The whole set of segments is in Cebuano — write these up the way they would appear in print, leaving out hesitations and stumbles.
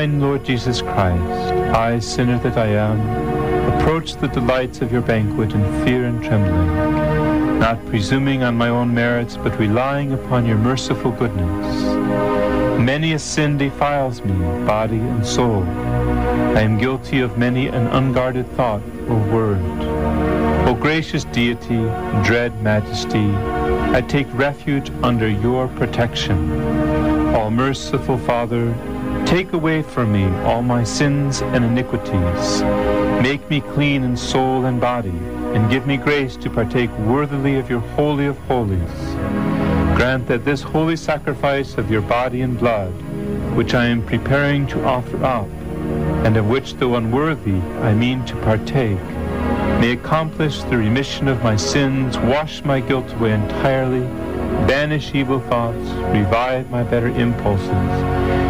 Divine Lord Jesus Christ, I, sinner that I am, approach the delights of your banquet in fear and trembling, not presuming on my own merits, but relying upon your merciful goodness. Many a sin defiles me, body and soul. I am guilty of many an unguarded thought or word. O gracious Deity, dread Majesty, I take refuge under your protection. All merciful Father, take away from me all my sins and iniquities. Make me clean in soul and body, and give me grace to partake worthily of your Holy of Holies. Grant that this holy sacrifice of your body and blood, which I am preparing to offer up, and of which, though unworthy, I mean to partake, may accomplish the remission of my sins, wash my guilt away entirely, banish evil thoughts, revive my better impulses,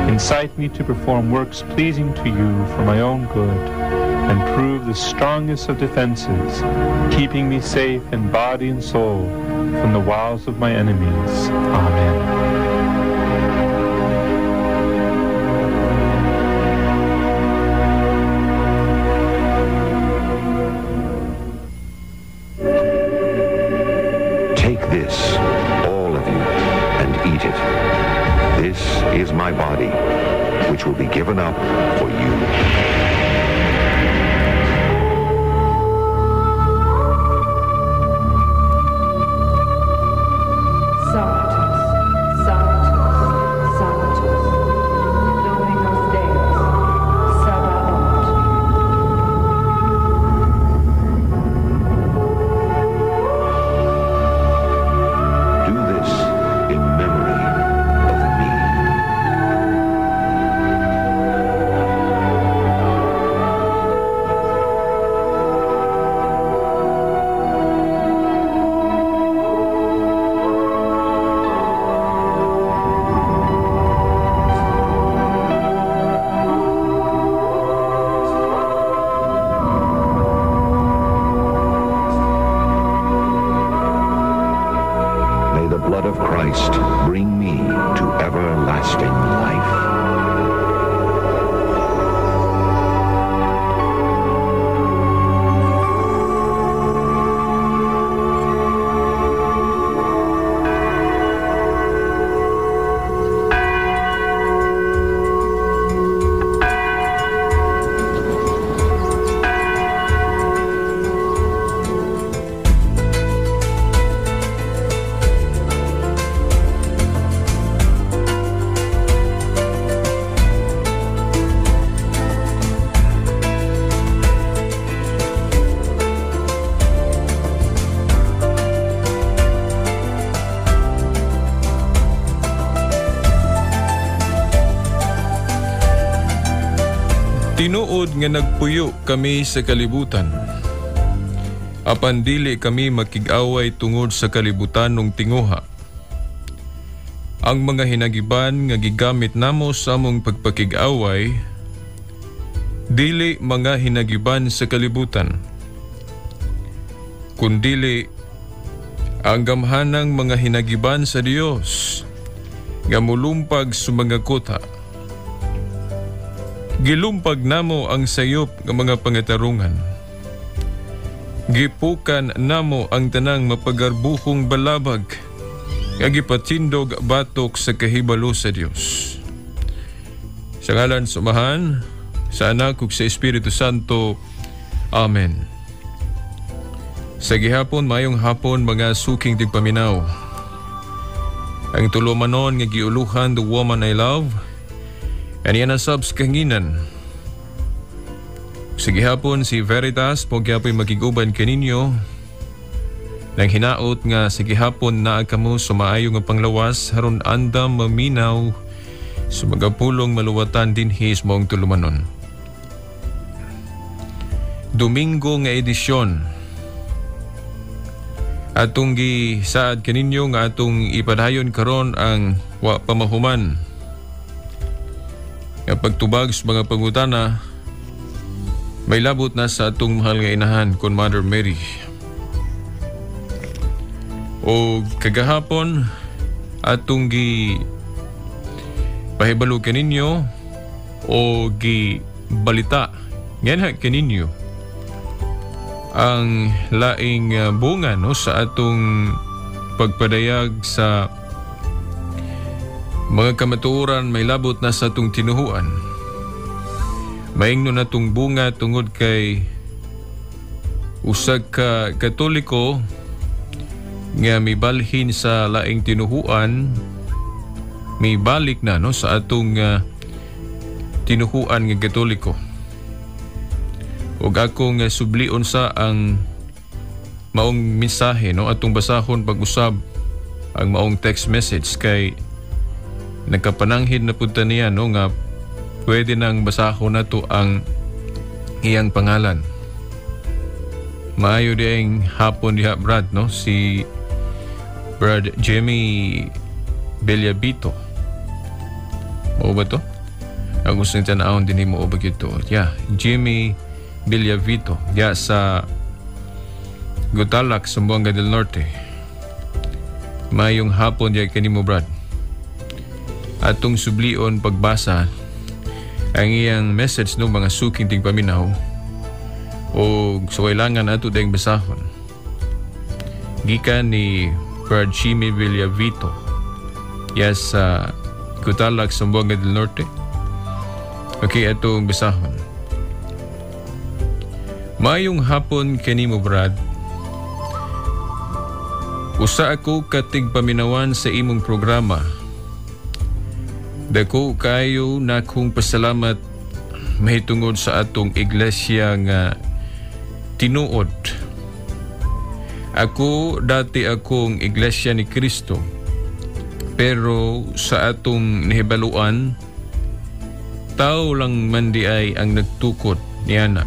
incite me to perform works pleasing to you for my own good, and prove the strongest of defenses, keeping me safe in body and soul from the wiles of my enemies. Amen. Take this, all of you, and eat it. This is my body, which will be given up for you. Sanctus, Sanctus, Sanctus, Dominus Deus, Sabaoth. Do this in memory of me. May the blood of Christ bring me to everlasting life. Tinuod nga nagpuyo kami sa kalibutan. Apan dili kami makig-away tungod sa kalibutan nung tinguha. Ang mga hinagiban nga gigamit namo sa among pagpakig-away, dili mga hinagiban sa kalibutan, kundili ang gamhanang mga hinagiban sa Dios nga molumpag sa mga kota. Gilumpag namo ang sayop nga mga pangatarungan. Gipukan namo ang tanang mapagarbuhong balabag nga gipatindog batok sa kahibalo sa Dios. Sa ngalan sa Amahan, sa Anak ug sa Espiritu Santo. Amen. Sa gihapon, mayong hapon mga suking tigpaminaw. Ang tulumanon nga giuluhan The Woman I Love, aniya na sab sa kahanginan. Sa gihapon si Veritas po gyapoy makig-uban kaninyo. Nang hinaot nga sa gihapon naa kamo sa maayo nga panglawas haron andam maminaw sa mga pulong maluwatan dinhi sa maong tulumanon. Domingo nga edisyon. Atong gisaad kaninyo nga atong ipadayon karon ang wa pamahuman nga pagtubag sa mga pangutana may labot na sa atong mahal nga inahan kon Mother Mary. O kagahapon atong gi pahibalo kaninyo O gi balita nganha kaninyo ang laing bunga, no, sa atong pagpadayag sa mga kamatuoran may labot na sa atong tinuhuan. Maingno natong bunga tungod kay usag ka Katoliko nga mibalhin sa laing tinuhuan mibalik na, no, sa atong tinuhuan nga Katoliko. Ug akong sublion sa ang maong mensahe, no, atong basahon pag-usab ang maong text message kay nagkapananghid na pud ta niya, no, nga pwede nang basahon nato ang iyang pangalan. Maayo diayng hapon diha, Brad, no, si Brad Jimmy Bellavito. Mao ba to? Ang gusto ng tanawon din mo ba gyud to? Yeah, Jimmy Villavito diya sa Gutalac, Zamboanga del Norte. Mayong hapon diya kanimo, Brad. Atong sublion pagbasa ang iyang message, no, mga suking tigpaminaw, o so kailangan ato dayong basahon. Gikan ni Brad Jimmy Villavito. Yes, sa Gutalac, Zamboanga del Norte. Okay, atong basahon. Mayong hapon kanimo, Brad. Usa ako ka tigpaminawan sa imong programa. Dako kayo nakong pasalamat mahitungod sa atong iglesia nga tinuod. Ako dati akong Iglesia ni Cristo. Pero sa atong nahibaluan, tao lang man di ay ang nagtukod niana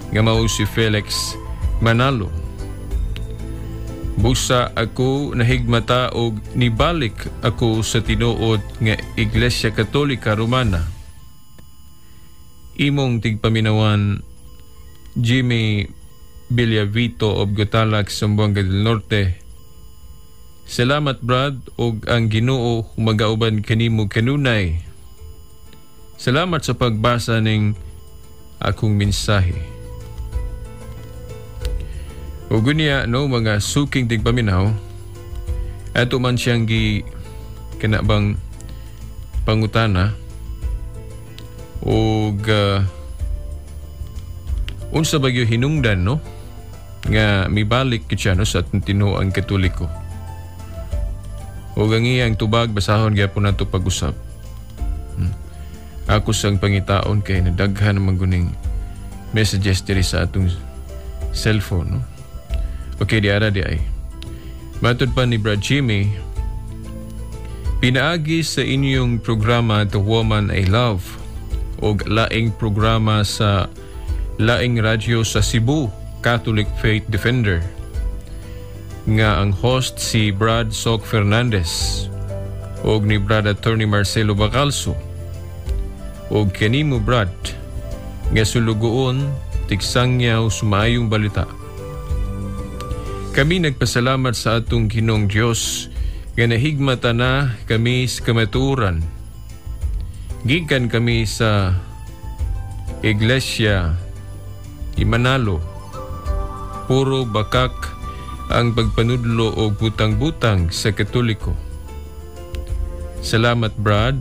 nga mao si Felix Manalo. Busa ako nahigmata og nibalik ako sa tinuod nga Iglesia Katolika Romana. Imong tigpaminawan, Jimmy Villavito of Gutalac, Zamboanga del Norte. Salamat, Brad, og ang Ginoo magauban kanimo kanunay. Salamat sa pagbasa ning akong mensahe. Ug unya, no, mga suking tigpaminaw, ato man siyang gi kana bang pangutana og unsa ba gyud hinungdan, no, nga mibalik gyud siya, no, sa atong tinuoang Katoliko. Ug ang iyang tubag, basahon gyapon nato pag-usab. Ako sang pangitaon kay nadaghan naman guning messages diri sa atong cellphone, no. Okay, di ara di ay. Matod pa ni Brad Jimmy, pinaagi sa inyong programa The Woman I Love og laing programa sa laing radyo sa Cebu, Catholic Faith Defender, nga ang host si Brad Sok Fernandez og ni Brad Attorney Marcelo Bacalso og kanimo, Brad, nga sulugoon tigsangyaw sa maayong balita. Kami nagpasalamat sa atong Ginoong Dios nga nahigmata na kami sa kamatuoran. Gikan kami sa Iglesia Imanalo. Puro bakak ang pagpanudlo o butang-butang sa Katoliko. Salamat, Brad.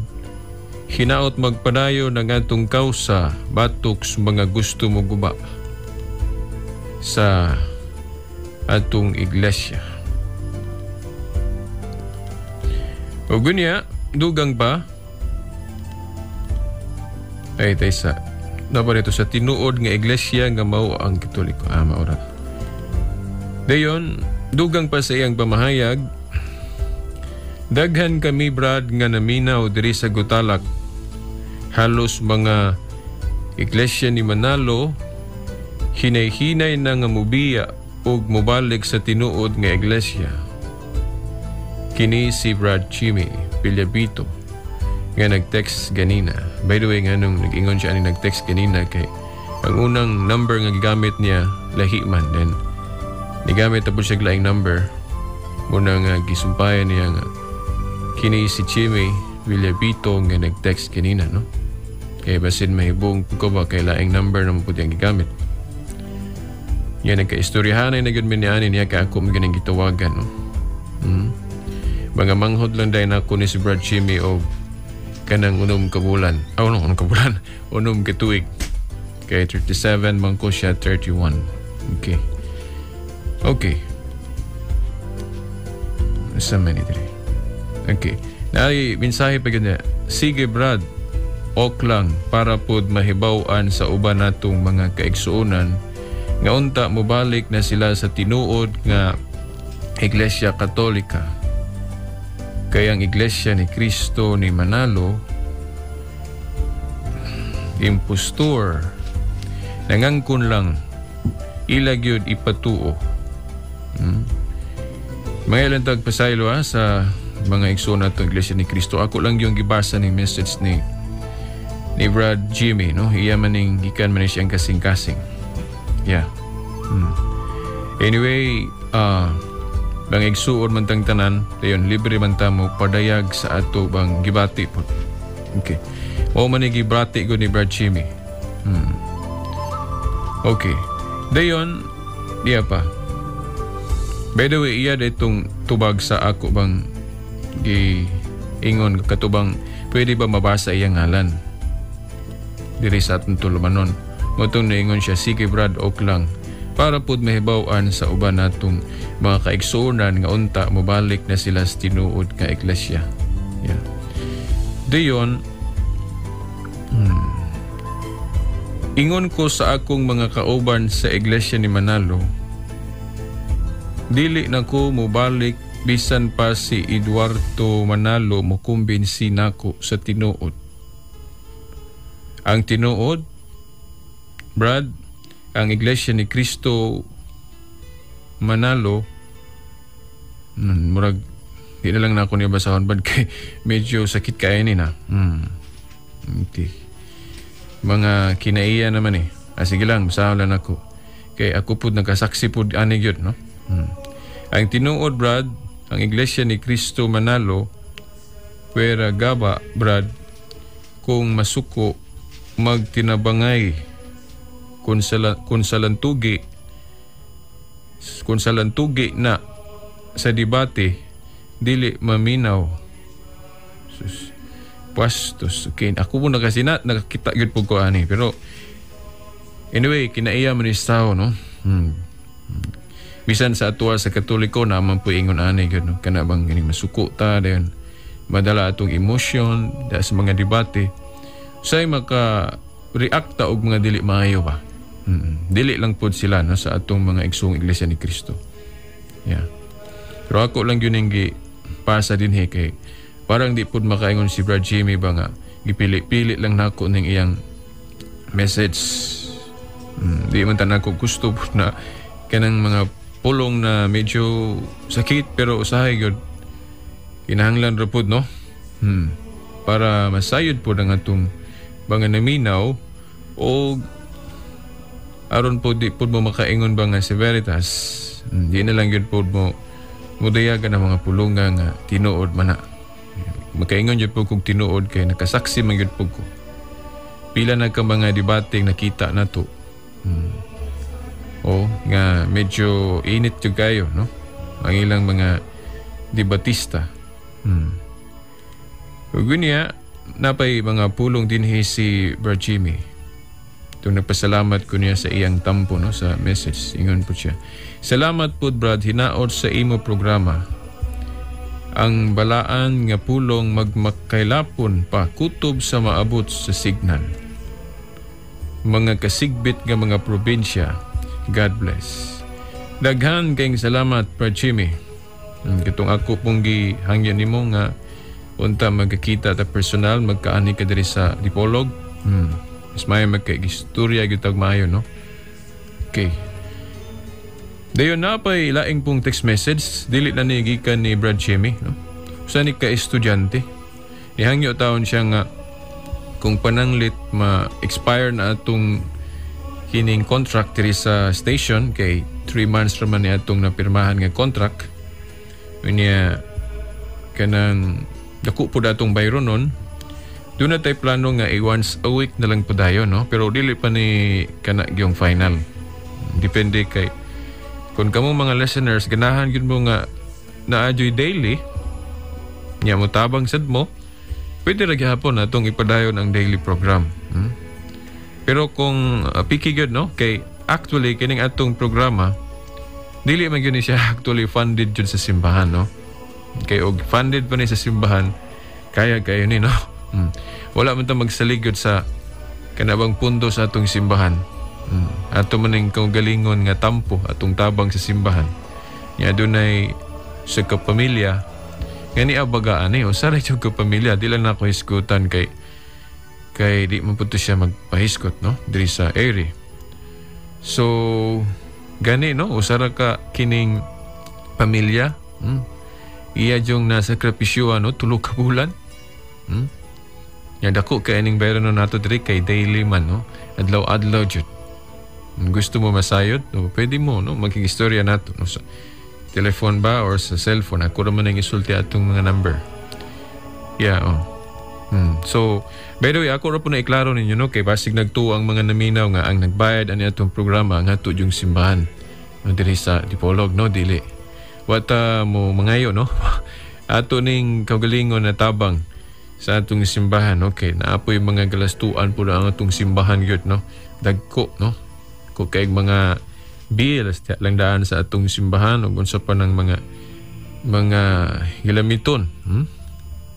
Hinaot magpadayon ang atong kausa batok sa mga gusto mo guba sa atong iglesia. O gunya, dugang pa ay tay sa dapat ito sa tinuod nga iglesia nga mao ang Katoliko. Ah, mao ra. Dayon, dugang pa sa iyang pamahayag, daghan kami, Brad, nga naminaw diri sa Gutalac. Halos mga iglesia ni Manalo hinay-hinay na nga mubiya ug mobalik sa tinuod nga iglesia. Kini si Brad Chimi Villabito nga nag-text ganina. By the way, nga nung nag-ingon siya ani nag-text ganina kay ang unang number nga gigamit niya lahi man, then nigamit na po siya laing number muna nga gisumpayan niya nga kini si Chimi Villabito nga nag-text kanina, no? Kay basin mahibong ko ba kay laing number na mo pud ang gigamit. Yan, nagka-istoryahan na gyud mi niani niya kay ako man gitawagan, no. Mga manghod lang dahil ako ni si Brad Jimmy og kanang 6 ka bulan. Oh, no, 6 ka bulan. 6 ka tuig. Kay 37 man ko siya 31. Okay. Okay. Sa man diri. Okay. Naay mensahe pa gyud niya. Sige Brad, ok lang para pod mahibaw-an sa uban natong mga kaigsuonan nga unta mobalik na sila sa tinuod nga Iglesia Katolika. Kaya ang Iglesia ni Cristo ni Manalo impostor, nangangkon lang ila gyud ipatuo. Mga ilang tagpasaylo ha, sa mga igsoon nato Iglesia ni Cristo. Ako lang yung gibasa ni message ni Brad Jimmy, no? Iya maning gikan man siyang kasing-kasing. Yeah. Anyway, bang igsuon man tang tanan, dayon libre man ta mo padayag sa ato bang gibati po. Okay. Mao man ni gibati ko ni Brad Jimmy. Okay. Dayon, diya pa. By the way, iya itong tubag sa ako bang giingon katubang pwede ba mabasa iyang ngalan diri sa atong tulumanon. Motong niingon siya, sige Brad, ok lang para pud mahibaw-an sa uban natong mga kaigsuonan nga unta mobalik na sila sa tinuod nga iglesia. Yeah. Dayon, ingon ko sa akong mga kauban sa iglesia ni Manalo, dili na ko mobalik bisan pa si Eduardo Manalo mokumbinsi nako sa tinuod. Ang tinuod, Brad, ang Iglesia ni Cristo Manalo, murag di na lang na ako niya basahon bad kay medyo sakit kaya ni na. Okay. Mga kinaiya naman eh. Sige lang, basahon lang ako. Kay ako pud nakasaksi pud ani gyud, no? Ang tinuod, Brad, ang Iglesia ni Cristo Manalo, pwera gaba, Brad, kung masuko magtinabangay kung sa lantugi na sa debate dili maminaw. Sus, pastos. Okay, ako po nakasina nakakita gyud po ko ani, pero anyway, kinaiya man ni tao, no. Bisan sa atuwa sa Katoliko naman po ingon ani gyud, no? Kana bang ganing masuko ta dayon madala atong emosyon da sa mga debate, say maka react ta og mga dili maayo ba. Dili lang pod sila, no, sa atong mga igsoong Iglesia ni Cristo. Yeah. Pero ako lang yun ang gipasa dinhi kay parang di pod makaingon si Brad Jimmy ba nga gipili-pili lang nako ning iyang message. Di man tanan ko gusto na kanang mga pulong na medyo sakit, pero usahay gyud kinahanglan ra pod, no. Para masayod pod ang atong mga naminaw o aron po di po mo makaingon ba nga si Veritas, di na lang yun po mo mudayagan ang mga pulunga nga tinuod man na. Makaingon yun po kung tinuod kay nakasaksi man yun po ko. Pila na ka mga debating nakita na to. O nga medyo init yung kayo, no? Ang ilang mga debatista. Ug niya, napay mga pulong dinhi si Brad Jimmy. Itong nagpasalamat ko niya sa iyang tampo, no, sa message. Ingon po siya. Salamat po Brad, hinaot sa imo programa. Ang balaan nga pulong magmakailapon pa kutob sa maabot sa signal. Mga kasigbit nga mga probinsya, God bless. Daghan kayong salamat Brad Jimmy. Katong ako pong gihangyan nimo nga unta magkakita ta personal, magkaani ka diri sa Dipolog. Mas may magka-istorya gyud tag maayo, no? Okay. Dayon na pa'y laing pong text message, dili na ni gikan ni Brad Jimmy, no? Usa ni ka estudyante. Nihangyo taon siya nga kung pananglit ma-expire na atong kining contract diri sa station kay 3 months ra man ni atong napirmahan nga contract. Unya kanang dako pud atong bayronon. Doon na tayo plano nga i once a week na lang padayon, no? Pero dili pa ni kana yung final. Depende kay kung kamo mga listeners ganahan gyud mo nga naa juy daily nya mo tabang sad mo, pwede ra gihapon atong ipadayon ang daily program. Pero kung picky gyud, no, kay actually kining atong programa dili man gyud ni siya actually funded jud sa simbahan, no? Kay og funded pa ni sa simbahan, kaya kayo ni, no? Wala man ta magsaligod sa kanabang pundo sa atong simbahan. Ato man ning kaugalingon nga tampo atong tabang sa simbahan. Nya dunay sa kapamilya nga niabagaan ni usa ra jud kapamilya, di lang nako hisgutan kay kay di man pud to siya magpahisgot, no, diri sa area. So gani, no, usa ra ka kining pamilya, Iya jung nasakripisyo, no, 3 ka bulan. Ya dako kay ining bayaran no nato diri kay daily man, no. Adlaw-adlaw jud. Kung gusto mo masayod, no, pwede mo, no, magkikistorya nato, no, sa telephone ba or sa cellphone. Ako ra man ang isulti atong mga number. Yeah, oh. So, by the way, ako ra po na iklaro ninyo, no, kay basig nagtuo ang mga naminaw nga ang nagbayad ani atong programa ang ato yung simbahan, no, diri sa Dipolog, no, dili. Wata mo mangayo, no? Ato ning kaugalingon na tabang sa atong simbahan. Okay, naapoy mga galastuan po na ang atong simbahan gyud, no? Dagko, no? Kung kay mga bills lang daan sa atong simbahan ug unsa pa ng mga gilamiton.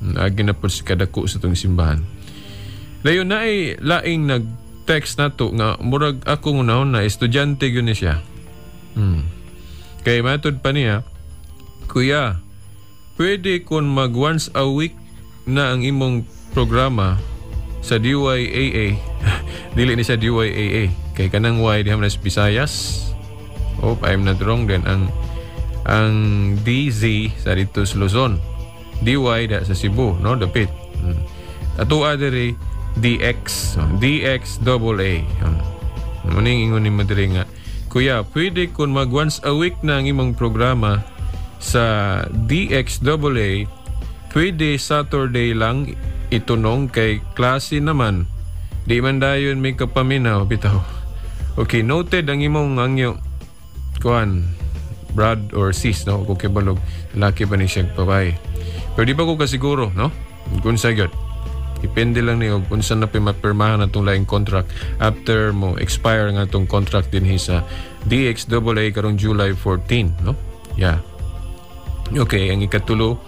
Agi na po sa kadako sa atong simbahan. Layo na ay laing nag-text nato nga murag ako unahon na estudyante gyud ni siya. Kay matod pa niya, "Kuya, pwede kung mag once a week na ang imong programa sa DYAA." Dili ni siya DYAA. Kay kanang Y diha man sa Visayas. Oh, I'm not wrong then ang DZ sa dito sa Luzon. DY da sa Cebu, no? Dapit. Ato diri DX, oh, DX double A. Muning ingon ni mo diri nga, "Kuya, pwede kung mag once a week na ang imong programa sa DXAA, pwede Saturday lang itunong kay klase naman. Di man dayon may kapaminaw bitaw." Okay, noted ang imong angyo kuan, brad or sis, no, kung kibalog lalaki ba ni siya, babae. Pero di pa ko kasiguro, no? Kung sa gyud. Depende lang ni og unsa na mapirmahan atong laing contract after mo expire nga atong contract dinhi sa DXAA karong July 14, no? Yeah. Okay, ang ikatulo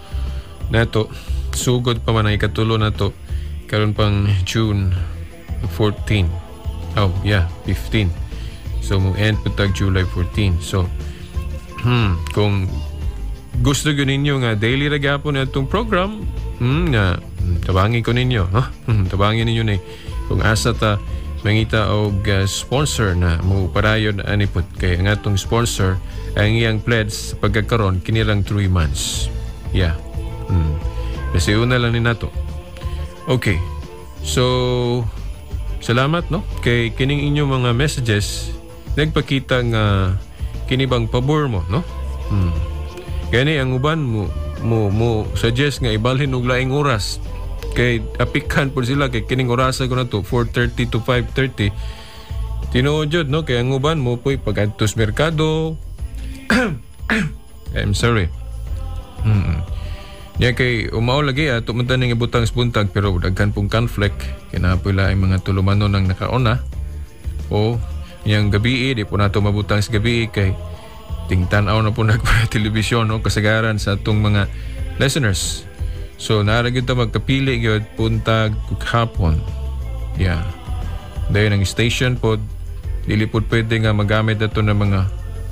nato, sugod pa man ang ikatulo nato karon pang June 14. Oh, yeah, 15. So mo end pa tag July 14. So kung gusto gyud ninyo nga daily ra gyapon atong program, nga tabangi ko ninyo, no? Tabangi ninyo ni kung asa ta mangita og sponsor na mo padayon ani pud, kay ang atong sponsor, ang iyang pledge sa pagkakaron kini lang 3 months. Yeah. Kasi una lang ni nato. Okay. So salamat, no, kay kining inyong mga messages nagpakita nga kini bang pabor mo, no? Gani ang uban mo suggest nga ibalhin og laing oras kay apikan po sila kay kining orasa ko na to, 4:30 to 5:30. Tinuod jud, no, kay ang uban mo po'y pag-adtos merkado. I'm sorry. Ya kay umao lagi ato man taning ibutang sa buntag, pero daghan pong conflict kay naa po'y laing mga tulumanon ang nakauna o yang gabi di po nato mabutang sa gabi kay tingtan-aw na po nag telebisyon, no, kasagaran sa atong mga listeners. So naa ra gyud ta magkapili gyud, buntag ug hapon. Yeah. Dayon ang station pod dili pod pwede nga magamit ato ng mga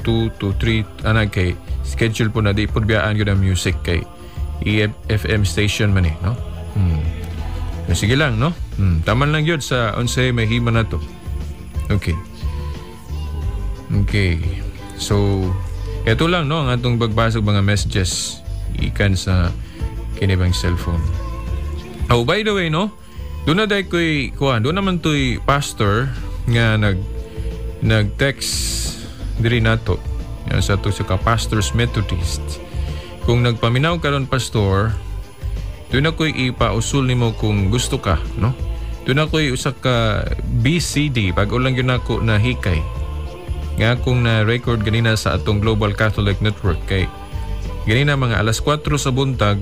2 to 3 ana kay schedule po na di pod biyaan gyud ang music kay EFM station man eh, no? So, sige lang, no? Taman lang yun sa unsay may hima na to. Okay. Okay. So, ito lang, no, ang atong pagbasa og mga messages ikan sa kinibang cellphone. Oh, by the way, no, doon na dahil ko'y, kuan, doon naman to'y pastor nga nag-text diri nato. Yan sa to sa ka Pastors Methodist. "Kung nagpaminaw karon, pastor, Doon ako'y ipausul nimo kung gusto ka, no? Doon ako'y usa ka BCD, bag-o lang yun ako na hikay. Nga akong na-record ganina sa atong Global Catholic Network kay ganina mga alas 4 sa buntag,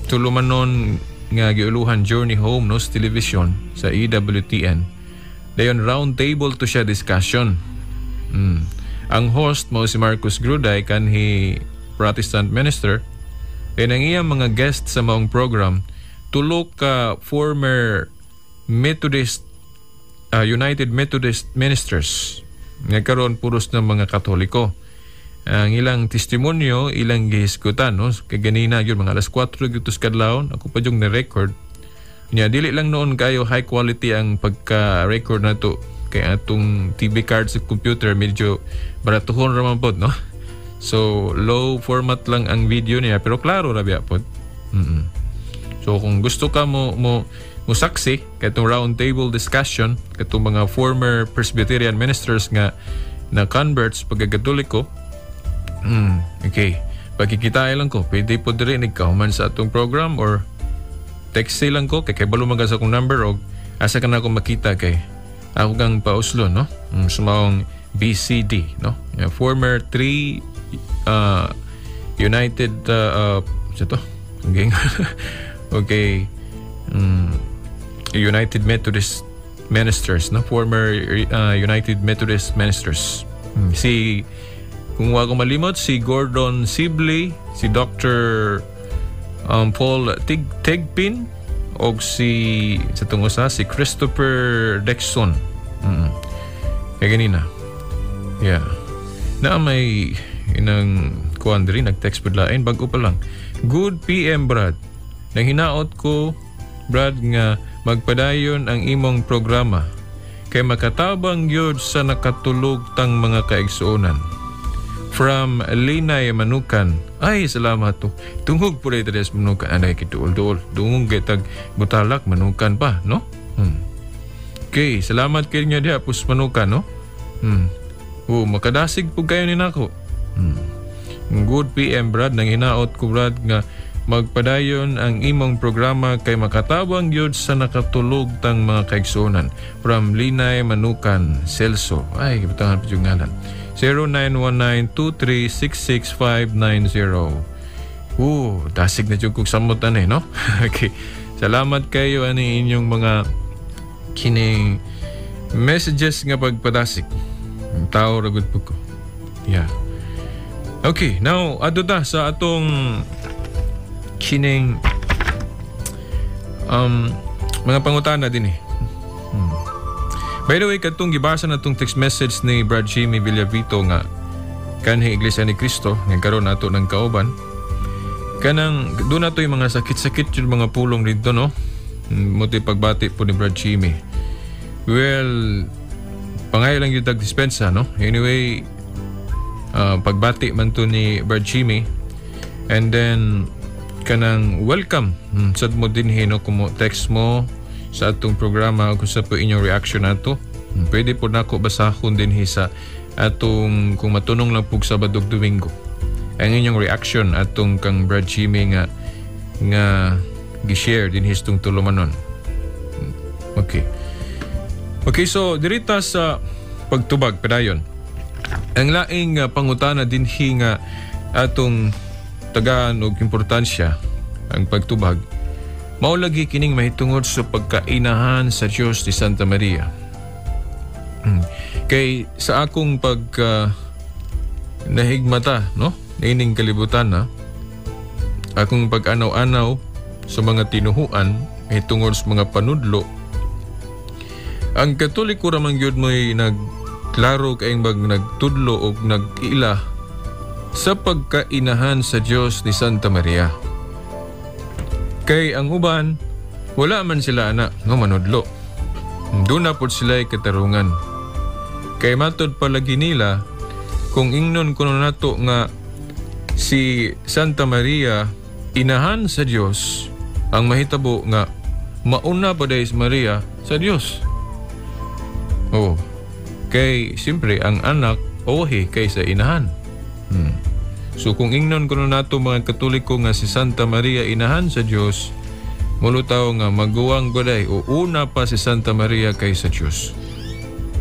tulumanon nga giuluhan Journey Home, no, sa television sa EWTN. Dayon round table to siya discussion. Ang host mo si Marcos Gruday, kanhi Protestant minister. Then ang iyang mga guest sa maong program, tulo ka former Methodist, United Methodist ministers nga karon puros ng mga Katoliko. Ang ilang testimonyo ilang gihisgutan, no? Kay ganina gyud mga alas 4 gyud sa kadlawon ako pa yung na-record. Nya dili lang noon kayo high quality ang pagka-record nato kay atong TV card sa computer medyo baratuhon ra man pod, no? So low format lang ang video niya pero klaro ra biya pod. So kung gusto ka mo mo musaksi katong round table discussion katong mga former Presbyterian ministers nga na converts pagkakatoliko, okay. Pagkikita lang ko, pwede po diri ni man sa atong program or text lang ko kay kabalo man sa akong number og asa ka na ako makita kay ako kang pauslo, no? Sumaong BCD, no? Yeah, former three United to? Okay. Okay. United Methodist ministers, no? Former United Methodist ministers. Si, kung wa ko malimot, si Gordon Sibley, si Dr. Paul Tegpin, og si sa tungod sa si Christopher Dexon. Kaya ganina. Yeah. Na may inang kuan diri nag-text pud lain bag-o pa lang. Good PM, Brad. Nang hinaot ko, Brad, nga magpadayon ang imong programa kay makatabang gyud sa nakatulog tang mga kaigsuonan. From Linay Manukan. Ay, salamat to. Tungog po rin sa Manukan. Anay, kituol-duol. Dungog kay tag Butalak, Manukan pa, no? Okay, salamat kayo nga diha, pus Manukan, no? Oh, makadasig po kayo ni nako. Good PM, Brad. Nang hinaot ko, Brad, nga magpadayon ang imong programa kay makatabang yun sa nakatulog tang mga kaigsuonan. From Linay Manukan, Celso. Ay, kibutangan pa yung ngalan. 0919-2366590. Dasig na jud kog samot ani, no? Okay. Salamat kayo ani inyong mga kining messages nga pagpadasig. Tao ra gud po ko. Yeah. Okay, now adto ta sa atong kining mga pangutana din eh. By the way, katong gibasa na tong text message ni Brad Jimmy Villavito nga kanhi Iglesia ni Cristo nga karon nato ng kauban. Kanang doon nato yung mga sakit-sakit yung mga pulong dito, no? Muti pagbati po ni Brad Jimmy. Well, pangayo lang yung tag-dispensa, no? Anyway, pagbati man to ni Brad Jimmy. And then, kanang welcome. Sad mo din no, kung mo text mo sa atong programa kung sa po inyong reaction nato. Pwede po nako basahon din sa atong kung matunong lang po Sabado ug Domingo. Ang inyong reaction atong kang Brad Jimmy nga nga gi-share din histong tulumanon. Okay. Okay, so dirita sa pagtubag padayon. Ang laing pangutana dinhi nga atong tagaan og importansya ang pagtubag, mao lagi kining mahitungod sa pagkainahan sa Dios ni Santa Maria. Kay sa akong pag nahigmata, no, niining kalibutan na, akong pag-anaw-anaw sa mga tinuhuan mahitungod sa mga panudlo, ang Katoliko ra man gyud mo'y nagklaro kayong mag nagtudlo og nag-ila sa pagkainahan sa Dios ni Santa Maria. Kay ang uban, wala man sila ana nga manudlo. Doon na pod sila'y katarungan. Kay matod palagi nila, kung ingnon kuno nato nga si Santa Maria inahan sa Dios, ang mahitabo nga mauna pa dahil si Maria sa Dios. Oh, kay siyempre ang anak ohi kaysa inahan. So kung ingnon kuno nato mga Katoliko nga si Santa Maria inahan sa Dios, Mulutaw nga maguwang goday o una pa si Santa Maria kaysa Dios.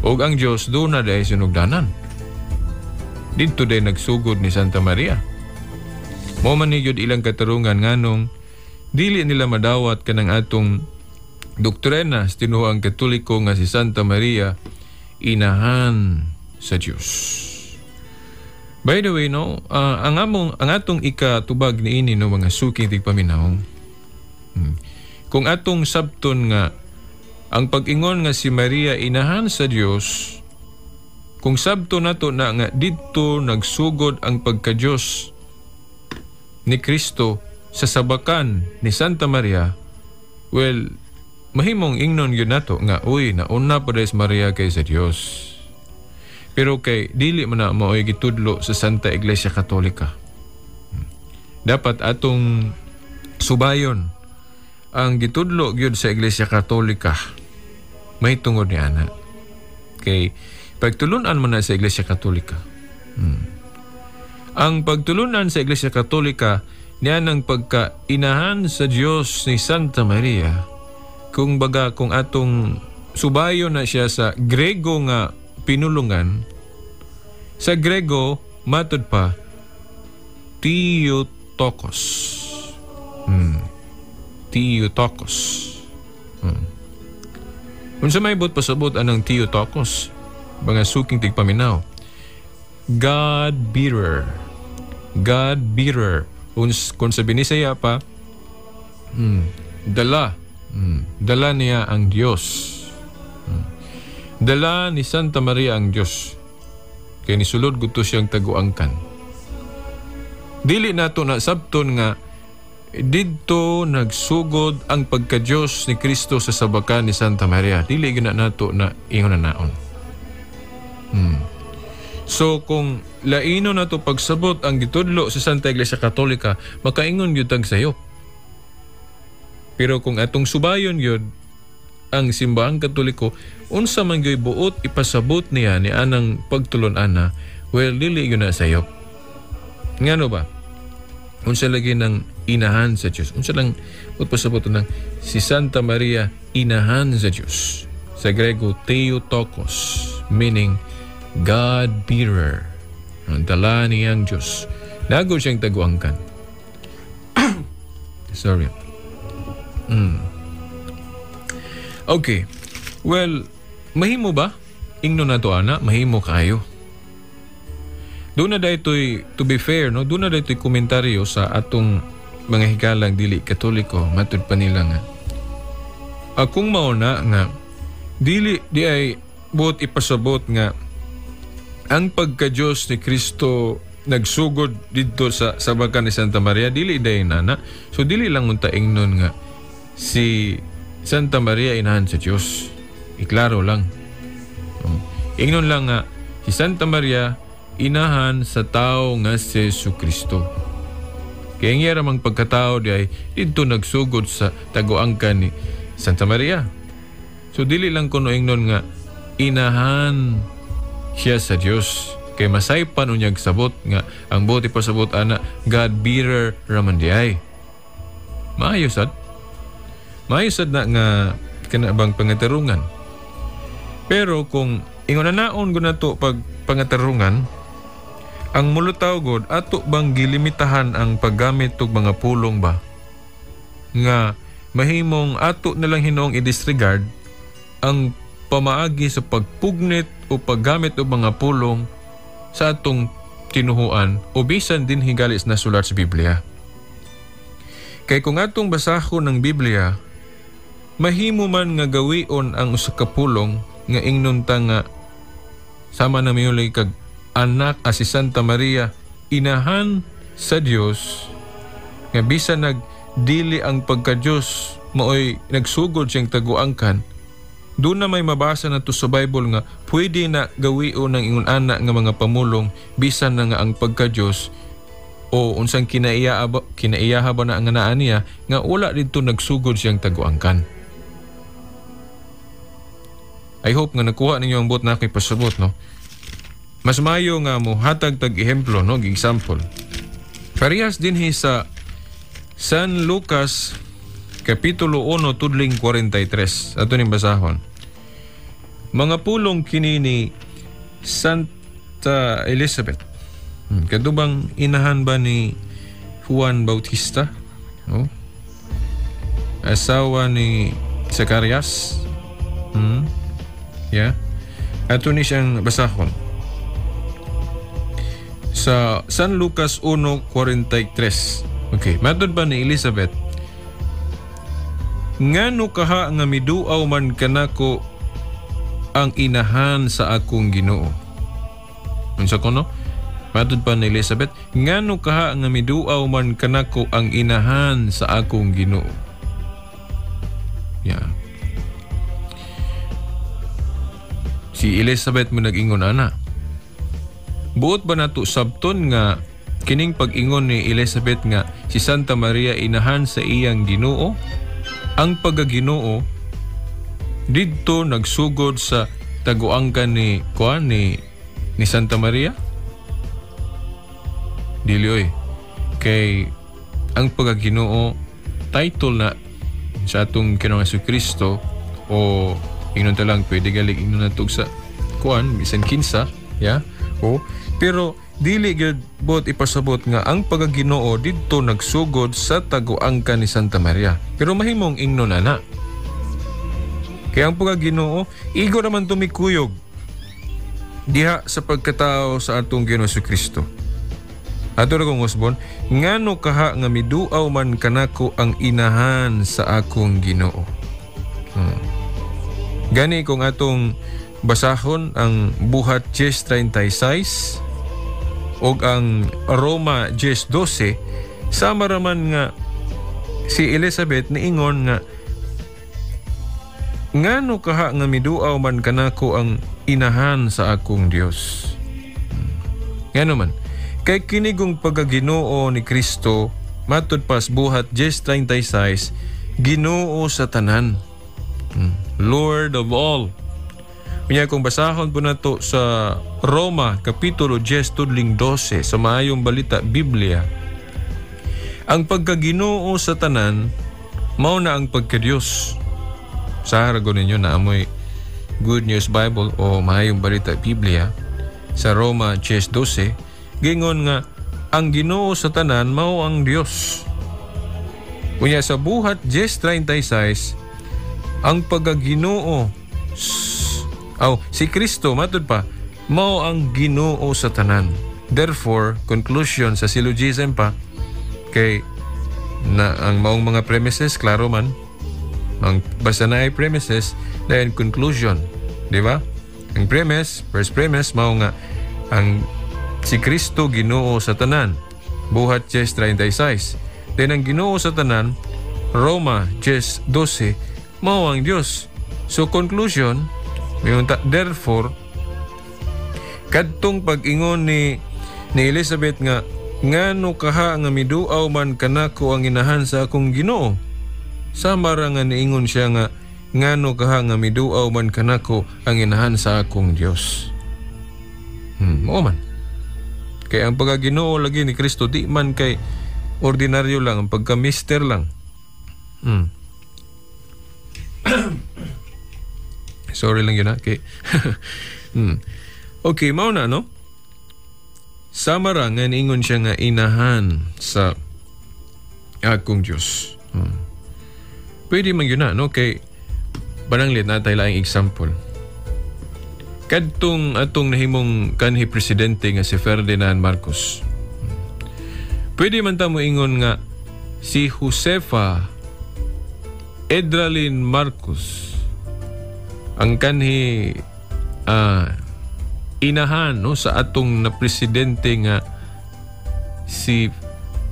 Og ang Dios duna day sinugdanan. Didto day nagsugod ni Santa Maria. Mao man ni gyud ilang katarungan nganong dili nila madawat kanang atong doktrina sa tinuoang Katoliko nga si Santa Maria inahan sa Dios. By the way, no, ang atong ikatubag niini, no, mga suking tigpaminaw. Kung atong sabton nga ang pag-ingon nga si Maria inahan sa Dios, kung sabto nato na nga didto nagsugod ang pagka-Dios ni Kristo sa sabakan ni Santa Maria, well, mahimong ingnon gyud nato nga uy, nauna pa si Maria kaysa Dios. Pero kay dili man na mao'y gitudlo sa Santa Iglesia Katolika. Dapat atong subayon ang gitudlo gyud sa Iglesia Katolika may tungod ni ana. Kay pagtulunan man na sa Iglesia Katolika. Ang pagtulunan sa Iglesia Katolika niya ng pagkainahan sa Dios ni Santa Maria, kung baga kung atong subayon na siya sa Grego nga pinulungan, sa Grego matud pa Theotokos. Theotokos. Unsa may buot pasabot anang Theotokos, mga suking tigpaminaw? God bearer. God bearer. Kung sa Binisaya pa, dala. Dala niya ang Diyos. Dala ni Santa Maria ang Diyos. Kaya nisulod gusto siyang taguangkan. Dili nato na sabton nga didto nagsugod ang pagka-Diyos ni Kristo sa sabakan ni Santa Maria. Dili gina nato na ingon na naon. So kung laino na to pagsabot ang gitudlo sa Santa Iglesia Katolika, makaingon gyud tag sayop. Pero kung atong subayon gyud ang simbahang Katoliko, unsa man gyud buot ipasabot niya ni anang pagtulon ana, well, dili gyud na sayop. Ngano ba? Unsa lagi ng inahan sa Dios? Unsa lang buot pasabot ng si Santa Maria inahan sa Dios? Sa Grego, Theotokos, meaning God bearer. Ang dala niyang Diyos. Nago siyang taguangkan. Sorry. Okay. Well, mahimo ba? Ingno na to, ana, mahimo kayo. Doon na daytoy, to be fair, no? Doon na daytoy komentaryo sa atong mga higalang dili Katoliko, matud pa nila nga. Akong mauna nga dili di ay buot ipasabot nga ang pagka-Diyos ni Kristo nagsugod didto sa sabakan ni Santa Maria, dili dayon ana. So dili lang unta ingnon nga si Santa Maria inahan sa Diyos. Iklaro lang. Oh. Ingnon lang nga si Santa Maria inahan sa tao nga si Jesu Kristo. Kaya ang iya ramang pagkatao di ay didto nagsugod sa taguangkan ni Santa Maria. So dili lang kuno ingnon nga inahan siya sa Dios. Kay masaypan unyag sabot nga ang buot ipasabot ana God bearer raman di ay. Maayo sad. Maayo sad na nga kana bang pangatarungan. Pero kung ingon na naon gud nato pag pangatarungan, ang mulutaw god ato bang gilimitahan ang paggamit og mga pulong ba nga mahimong ato na lang hinuong i-disregard ang pamaagi sa pagpugnit o paggamit og mga pulong sa atong tinuhuan o bisan din higali sa nasulat sa Biblia? Kay kung atong basahon ng Biblia, mahimo man nga gawion ang usa ka pulong nga ingnon ta nga sama na miyulay kag anak si Santa Maria inahan sa Dios, nga bisan nagdili ang pagka-Dios maoy nagsugod siyang taguangkan, doon na may mabasa na to sa Bible nga pwede na gawion ng ingon ana nga mga pamulong bisan na nga ang pagka-Dios o unsang kinaiyaha ba na ang naan niya nga wala didto nagsugod siyang taguangkan. I hope nga nakuha ninyo ang buot na ako'y pasabot, no? Mas mayo nga mo hatag tag ehemplo, no, example. Parehas dinhi sa San Lucas Kapitulo 1 tudling 43. Ato ning basahon. Mga pulong kini ni Santa Elizabeth. Kadubang inahan ba ni Juan Bautista? No? Asawa ni Zacarias? Yeah. Ato ni siyang basahon. Sa San Lucas 1:43. Okay, matod ba ni Elizabeth? Ngano kaha nga miduaw man kanako ang inahan sa akong Ginoo? Unsa kono? Matod pa ni Elizabeth, ngano kaha nga miduaw man kanako ang inahan sa akong Ginoo? Yeah. Si Elizabeth mo nag-ingon ana. Buot ba nato sabton nga kining pag-ingon ni Elizabeth nga si Santa Maria inahan sa iyang Ginoo? Ang pagaginoo didto nagsugod sa taguangkan ni kuan ni Santa Maria? Dili oy. Kay ang pagaginoo title na sa atong Ginoong Kristo o ingnon ta lang pwede galing ingnon natog sa kuan bisan kinsa, yeah? O pero dili gyud bot ipasabot nga ang pagaginoo didto nagsugod sa taguangkan ni Santa Maria. Pero mahimong ingnon ana. Kaya ang pagaginoo igo naman tumikuyog diha sa pagkatao sa atong Ginoong Kristo. Ato ra kong usbon, ngano kaha nga miduaw man kanako ang inahan sa akong Ginoo. Gani kung atong basahon ang Buhat 10:36 og ang Roma 10:12, sama raman nga si Elizabeth niingon nga ngano kaha nga miduaw man kanako ang inahan sa akong Dios. Ngano man kay kinigong pagaginoo ni Kristo matud pas Buhat 10:36, Ginoo sa tanan, Lord of all. Unya kung basahon po nato sa Roma Kapitulo 10 tudling 12 sa Maayong Balita Biblia, ang pagkaginoo sa tanan mao na ang pagkadiyos. Sa haragon ninyo na amoy Good News Bible o Maayong Balita Biblia sa Roma 10:12, gingon nga ang Ginoo sa tanan mao ang Dios. Unya sa Buhat 10:36, ang pagkaginoo si Kristo matud pa mao ang Ginoo sa tanan. Therefore, conclusion sa syllogism pa kay na ang maong mga premises klaro man ang basta na ay premises then conclusion, di ba? Ang premise, first premise mao nga ang si Kristo Ginoo sa tanan, Buhat 10:36. Then ang Ginoo sa tanan, Roma 10:12, mao ang Dios. So conclusion, therefore, kadtong pag-ingon ni Elizabeth nga ngano kaha nga miduaw man kanako ang inahan sa akong Ginoo, sama ra nga niingon siya nga ngano kaha nga miduaw man kanako ang inahan sa akong Dios. Mao man. Kay ang pagkaginoo lagi ni Kristo di man kay ordinaryo lang, ang pagka-mister lang. Sorry lang yun ha. Okay. Okay, mao na no? Sama ra nga niingon siya nga inahan sa akong Diyos. Pwede man yun na, no? Kay pananglit na tayo laing example. Kadtong atong nahimong kanhi presidente nga si Ferdinand Marcos. Pwede man ta mo ingon nga si Josefa Edralin Marcos ang kanhi inahan, no, sa atong na presidente nga si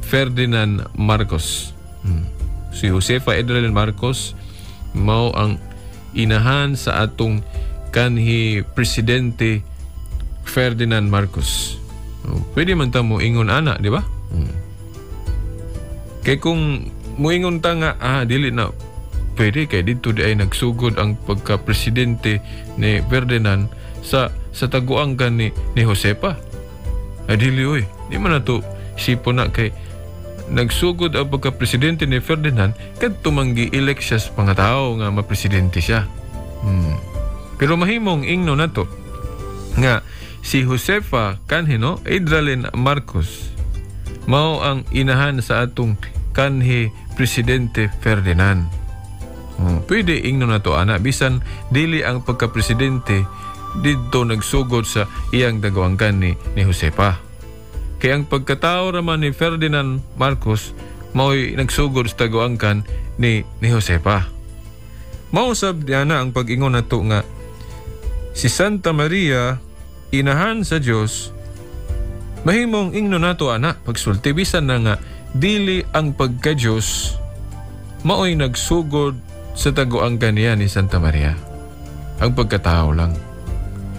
Ferdinand Marcos. Si Josefa Edralin Marcos mao ang inahan sa atong kanhi presidente Ferdinand Marcos. Pwede man ta mo ingon ana, di ba? Kay kung muingon ta nga dili na pwede kay didto di ay nagsugod ang pagka-presidente ni Ferdinand sa taguang kan ni Josefa. Ay dili oy, di man nato sipo na kay nagsugod ang pagka-presidente ni Ferdinand kadto man gi-elect siya sa mga tao nga mapresidente siya. Pero mahimong ingno nato nga si Josefa kanhi, no, Edralin Marcos mao ang inahan sa atong kanhi Presidente Ferdinand. Oh, pwede ingno nato ana bisan dili ang pagka-presidente didto nagsugod sa iyang taguangkan ni Josefa. Kay ang pagkatao raman ni Ferdinand Marcos mao'y nagsugod sa taguangkan ni Josefa. Mao sab diana ang pag-ingon nato nga si Santa Maria inahan sa Dios, mahimong ingno nato ana pagsulti bisan na nga dili ang pagka-Dios mao'y nagsugod sa taguangkan niya ni Santa Maria. Ang pagkatao lang.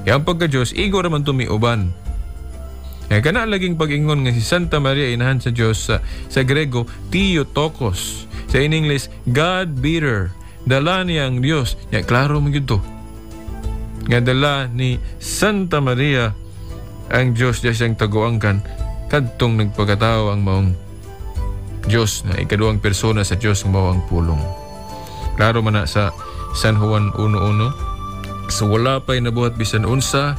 Kaya ang pagka-Diyos, igo raman tumiuban. Kaya kana laging pag-ingon nga si Santa Maria inahan sa Diyos, sa Grego, Theotokos. Sa in English, God bearer. Dala niya ang Diyos. Ya, klaro mo yun to. Nga dala ni Santa Maria ang Diyos diya siyang taguangkan kadtong nagpagkatao ang maong Diyos na ikaduhang persona sa Diyos ang mao ang pulong. Klaro man na sa San Juan 1:1. So wala pa'y nabuhat bisan unsa,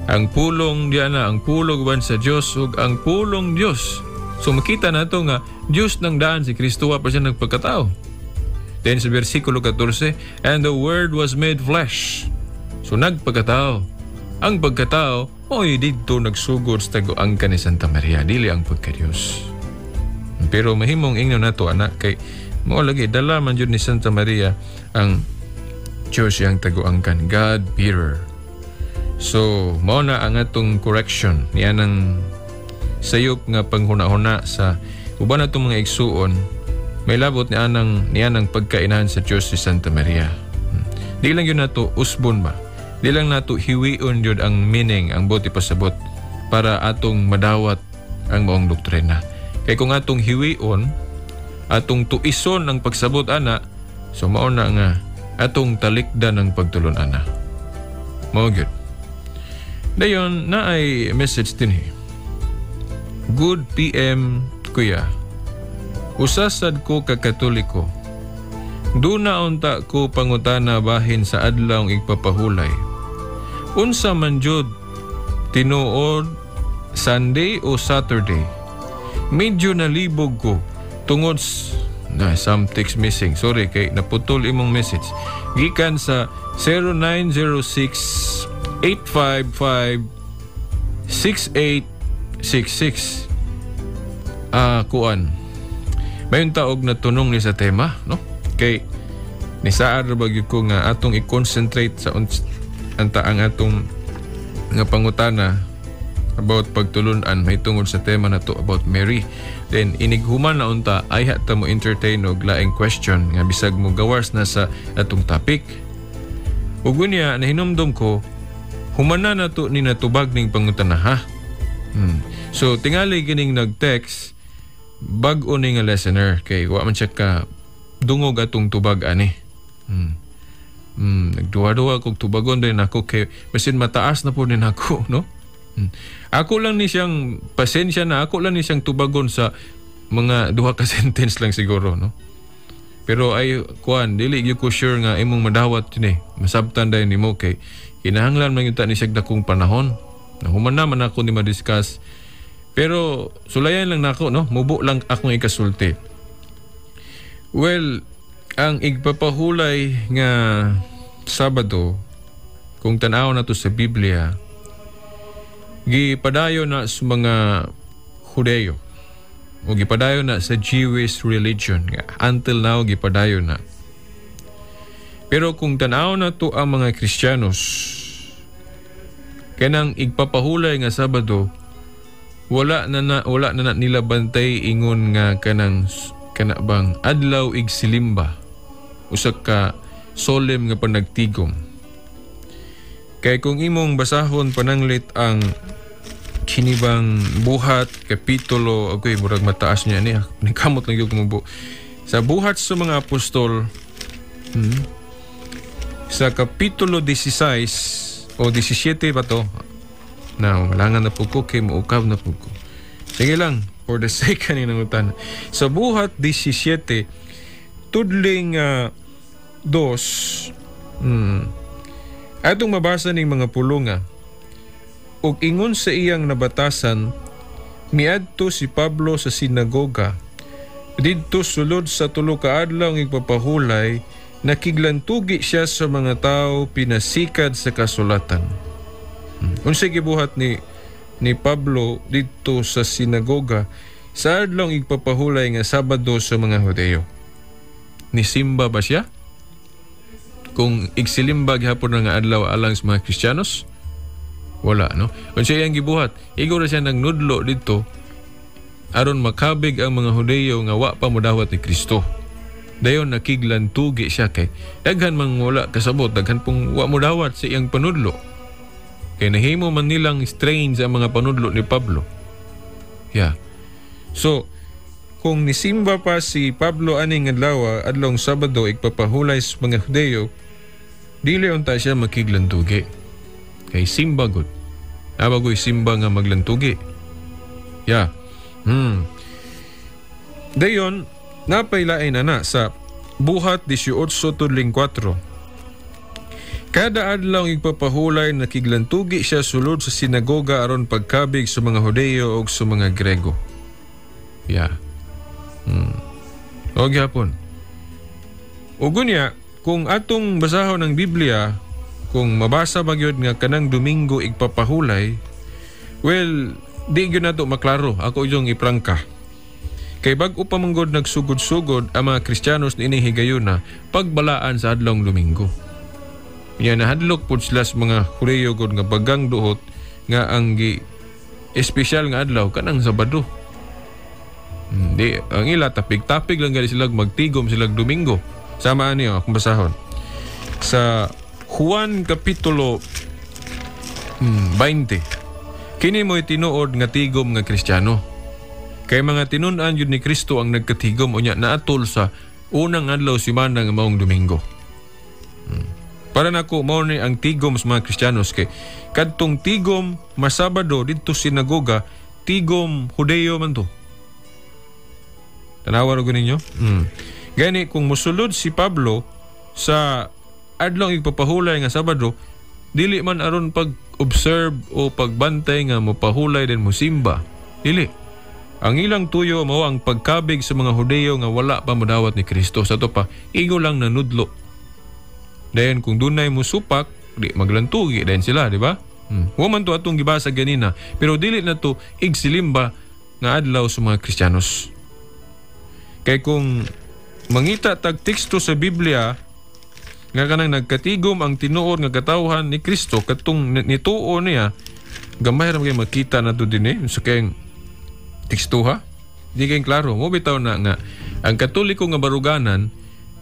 ang pulong diya na, ang pulong ban sa Diyos ug ang pulong Diyos. So makita nato nga Diyos nang daan si Kristo, wa pa siya nagpagkatao. Then sa versikulo 14, "And the Word was made flesh." So nagpagkatao. Ang pagkatao oy didto nagsugod sa taguangkan ni Santa Maria, dili ang pagka-Diyos. Pero mahimong ingno nato ana kay mao lagi dala man jud ni Santa Maria ang Diyos iyang taguangkan, God bearer. So mao na ang atong correction niya ng sayop nga panghuna-huna sa uban natong mga igsuon may labot ni anang pagkainahan sa Diyos si Santa Maria. Di lang yun nato usbon ba. Di lang nato hiwion yun ang meaning, ang buot ipasabot para atong madawat ang maong doktrina. Kay kung atong hiwion, atong tuison ang pagsabot ana, so mao na nga atong talikdan ang pagtulon ana. Mao gyud. Dayon na ay message din eh. "Good PM, kuya. Usa sad ko ka Katoliko. Duna unta ko pangutana bahin sa adlaw igpapahulay. Unsa man jud tinuod, Sunday o Saturday? Medyo nalibog ko tungod na some text missing. Sorry kay naputol imong message." Gikan sa 0906 855 6866. Ah, kuan. Mayon taog na tunong ni sa tema, no? Kay nisaad ra ba gyud ko nga atong i-concentrate sa anta ang atong nga pangutana about pagtulunan may tungod sa tema na to about Mary. Then inighuman na unta ay ta mo entertain og laing question nga bisag mo gawas na sa atong topic. Ug unya nahinumdom ko humana na to ni natubag ning pangutana, ha. So tingali kining nag-text bag-o ni nga listener kay wa man siya ka dungog atong tubag ani. Nagduha-duha kog tubagon din ako kay basin mataas na po din ako, no? Ako lang ni siyang pasensya na, ako lang ni siyang tubagon sa mga duha ka sentence lang siguro, no? Pero ay kuan, dili gyud ko sure nga imong madawat yun eh. Masabtan dayon nimo kay kinahanglan man gyud ta ni siya dakong panahon. Nahuman na man ako ni ma-discuss. Pero sulayan lang nako, no? Mubo lang akong ikasulti. Well, ang igpapahulay nga Sabado, kung tan-aw na to sa Biblia, gipadayon na sa mga Hudeyo o gipadayon na sa Jewish religion. Until now, gipadayon na. Pero kung tan-aw na to ang mga Kristiyanos, kanang igpapahulay nga Sabado, wala na nila bantay ingon nga kanang kana bang adlaw igsilimba, usa ka solemn nga panagtigom. Kay kung imong basahon pananglit ang kinibang Buhat kapitulo, okay, murag mataas niya niya, ningkamot lang gyud kumubo sa Buhat sa mga Apostol, sa kapitulo 16 o 17 ba to na, malangan na po ko kay muukab na po ko. Sige lang. For the sake ani nangutana. Sa Buhat 17 tudling 2, atong mabasa ning mga pulunga. Ug ingon sa iyang nabatasan, miadto si Pablo sa sinagoga. Didto sulod sa 3 ka adlaw ang igpapahulay, nakiglantugi siya sa mga tao pinasikad sa kasulatan. Unsay gibuhat ni Pablo didto sa sinagoga sa adlaw ang igpapahulay nga Sabado sa mga Hudeyo? Nisimba ba siya? Kung igsilimba gihapon nga adlaw alang sa mga Kristiyanos? Wala, no? Unsay iyang gibuhat? Igo ra siya nagnudlo didto aron makabig ang mga Hudeyo nga wa pa modawat ni Kristo. Dayon nakiglantugi siya kay daghan mang wala kasabot, daghan pong wa modawat sa iyang panudlo. Kay nahimo man nilang strange ang mga panudlo ni Pablo. Yeah. So, kung nisimba pa si Pablo aning adlaw, adlong Sabado igpapahulay sa mga Hudeyo, dili unta siya makiglantugi. Kay simba gud. Abagoy simba nga maglantugi. Yeah. Dayon, napailain na sa Buhat 18:4. Kada adlaw igpapahulay nakiglantugi siya sulod sa sinagoga aron pagkabig sa mga Hudeyo ug sa mga Grego. Yeah. O gyapon. Ug unya, kung atong basahon ang Biblia, kung mabasa ba gyud nga kanang Domingo igpapahulay, well, di gyud nato maklaro. Ako yung iprangka. Kay bag-o pa man gud nagsugod-sugod ang mga Kristiyanos niining higayuna pagbalaan sa adlawng Domingo. Nya nahadlok pud sila sa mga Hudeyo gud nga bagang duot nga ang gi espesyal nga adlaw kanang Sabado. Di ang ila tapig-tapig lang gali sila magtigom sila Domingo. Sama ani akong basahon. Sa Juan kapitulo 20. Kini mo'y tinuod nga tigom nga Kristiyano. Kay mga tinun-an yun ni Kristo ang nagkatigom unya naatol sa unang adlaw semana nga maong Domingo. Para nako mao ni ang tigom sa mga Kristiyanos kay kadtong tigom masabado didto sinagoga, tigom Hudeyo man to. Tanawa ra ninyo? Gani kung mosulod si Pablo sa adlaw igpapahulay nga Sabado, dili man aron pag-observe o pagbantay nga mopahulay din mosimba. Dili. Ang ilang tuyo mao ang pagkabig sa mga Hudeyo nga wala pa modawat ni Kristo. Sa to pa, igo lang nanudlo. Dayon kung dunay mosupak, di maglantugi dayon sila, di ba? Wa man to atong gibasa ganina, pero dili na to igsilimba nga adlaw sa mga Kristiyanos. Kay kung mangita tag teksto sa Biblia nga kanang nagkatigom ang tinuod nga katawhan ni Kristo katong nituo niya, gamay ra kay makita nato dinhi sa kayong tekstuha. Di kay klaro mo bitaw na nga ang Katoliko nga baruganan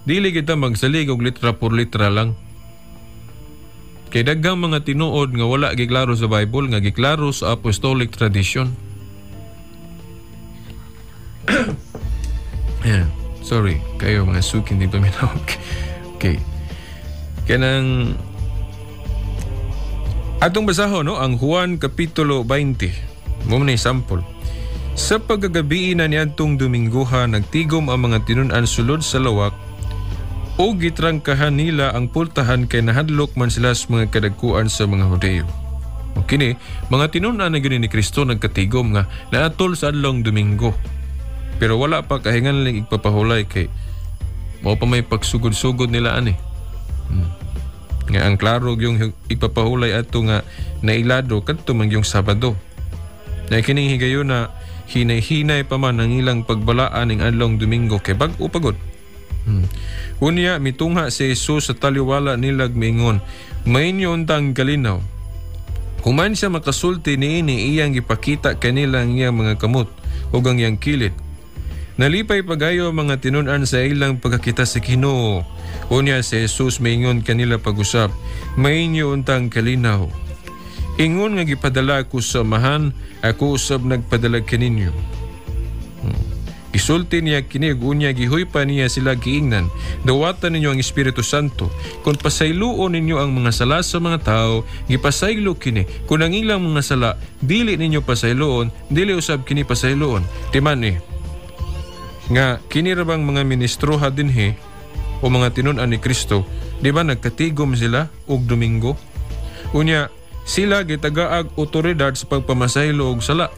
dili kita magsalig og litra por litra lang. Kay daghang mga tinuod nga wala giklaro sa Bible nga giklaro sa apostolic tradition. Yeah, sorry kayo mga sukin di paminaw. Okay. Kanang atong basahon no ang Juan kapitulo 20. Mo man sample. Sa pagkagabi na niadtong Domingoha, nagtigom ang mga tinun-an sulod sa lawak o gitrangkahan nila ang pultahan kay nahadlok man sila sa mga kadagkuan sa mga Hudeyo. O kini, mga tinun-an na gyud ni Kristo nagkatigom nga naatol sa adlawng Domingo. Pero wala pa kahinganling igpapahulay kay mao pa may pagsugod-sugod nila ani. Nga ang klaro yung igpapahulay ato nga nailado kadto man yung Sabado. Na kining higayuna hinay-hinay pa man ang ilang pagbalaan ning adlawng Domingo kay bag-o pagod. Unya mitungha si Jesus sa taliwala nilag miingon, mainyo untang kalinaw. Human siya makasulti niini iyang gipakita kanila ang iyang mga kamot ug ang iyang kilid. Nalipay pagayo ang mga tinun-an sa ilang pagkakita sa Ginoo. Unya si Jesus miingon kanila pag-usap, mainyo untang kalinaw. Ingon nga gipadala ko sa Amahan, ako usab nagpadala kaninyo. Gisulti niya kini ug unya gihuypa niya sila giingnan, "Dawatan ninyo ang Espiritu Santo. Kung pasayloon ninyo ang mga sala sa mga tao, gipasaylo kini. Kung ang ilang mga sala dili ninyo pasayloon, dili usab kini pasayloon." Timan ni nga kini ra bang mga ministroha dinhi o mga tinun-an ni Kristo, di ba nagkatigom sila og Domingo? Unya sila gitagaag otoridad sa pagpamasaylo og sala.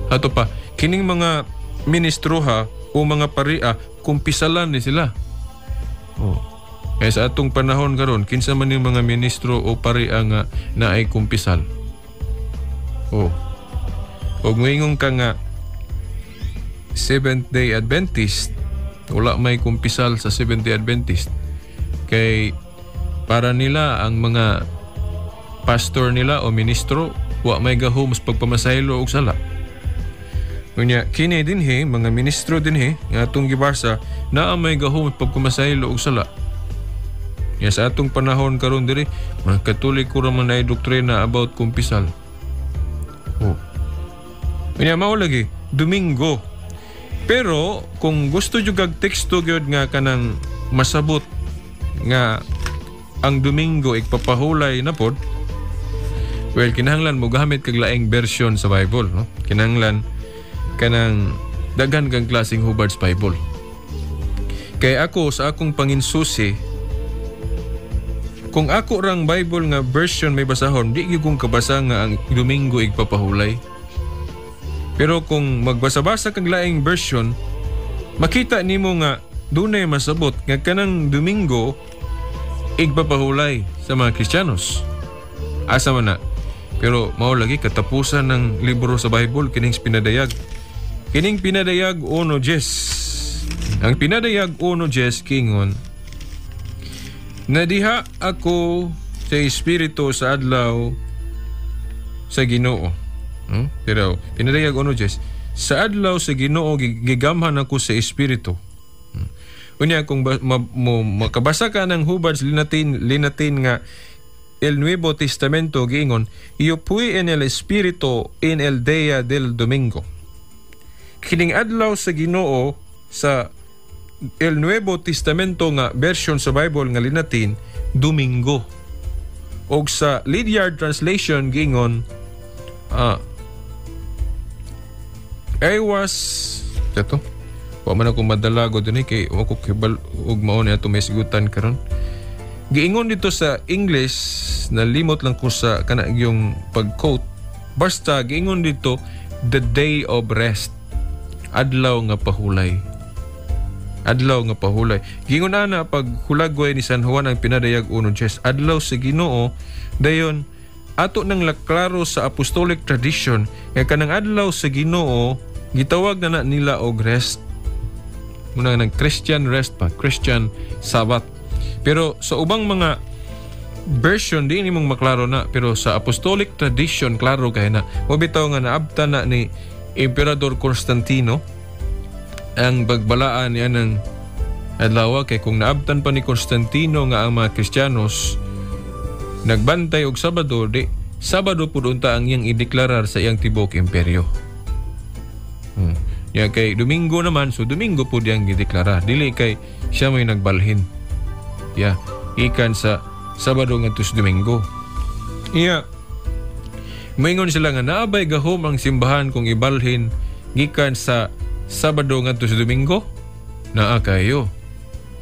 Ato pa, kining mga ministroha o mga paria, kumpisalan ni sila. Oh. Kaya sa atong panahon karon, kinsa man yung mga ministro o paria nga naay kumpisal? Oh. Og moingon ka nga Seventh Day Adventist, wala may kumpisal sa Seventh Day Adventist. Kay para nila ang mga pastor nila o ministro wa may gahom sa pagpamasaylo og sala. Unya kini dinhi mga ministro dinhi nga atong gibasa naa may gahom sa pagpamasaylo og sala. Ya sa atong panahon karon diri, mga Katoliko ra man ay doktrina about kumpisal. Oh. Unya mao lagi Domingo. Pero kung gusto jud kag teksto gyud nga kanang masabot nga ang Domingo igpapahulay na pod, well, kinahanglan mo gamit kag laing version sa Bible, no? Kinahanglan kanang daghan kang klaseng Hubbard's Bible. Kay ako sa akong panginsusi, kung ako rang Bible nga version may basahon, di gyud kong kabasa nga ang Domingo igpapahulay. Pero kung magbasa-basa kag laing version, makita nimo nga dunay masabot nga kanang Domingo igpapahulay sa mga Kristiyanos. Asa man na. Pero mao lagi katapusan ng libro sa Bible kining pinadayag. Kining Pinadayag 1:10. Ang Pinadayag 1:10 kingon, "Nadiha ako sa Espiritu sa adlaw sa Ginoo." Pero Pinadayag 1:10, sa adlaw sa Ginoo gigamhan ako sa Espiritu. Unya kung makabasa ka ng Hubbard's Linatin nga El Nuevo Testamento giingon, "Yo fui en el Espíritu en el día del domingo." Kining adlaw sa Ginoo sa El Nuevo Testamento nga version sa Bible nga Linatin, Domingo. Og sa Lydiard Translation giingon, I was ato wa man ako madala go dinhi kay wa ko kibal og mao ni ato may sigutan karon. Giingon dito sa English, nalimot lang ko sa kana yung pag-quote. Basta giingon dito the day of rest. Adlaw nga pahulay. Adlaw nga pahulay. Giingon ana pag hulagway ni San Juan ang Pinadayag 1:10, adlaw sa Ginoo, dayon ato nang laklaro sa apostolic tradition nga kanang adlaw sa Ginoo gitawag na nila og rest. Muna nang Christian rest pa, Christian Sabbath. Pero sa ubang mga version di nimong maklaro na, pero sa apostolic tradition klaro kay na. Mo bitaw nga naabta na ni Emperador Constantino ang pagbalaan niya ng adlaw, kay kung naabtan pa ni Constantino nga ang mga Kristiyanos nagbantay og Sabado, di Sabado pud unta ang iyang ideklarar sa iyang tibuok imperyo. Ya kay Domingo naman, so Domingo pud iyang gideklara, dili kay siya may nagbalhin. Ya, ikan sa Sabado ngadto sa Domingo. Iya, moingon sila nga naabay gahom ang simbahan kung ibalhin gikan sa Sabado ngadto sa Domingo? Naa kayo.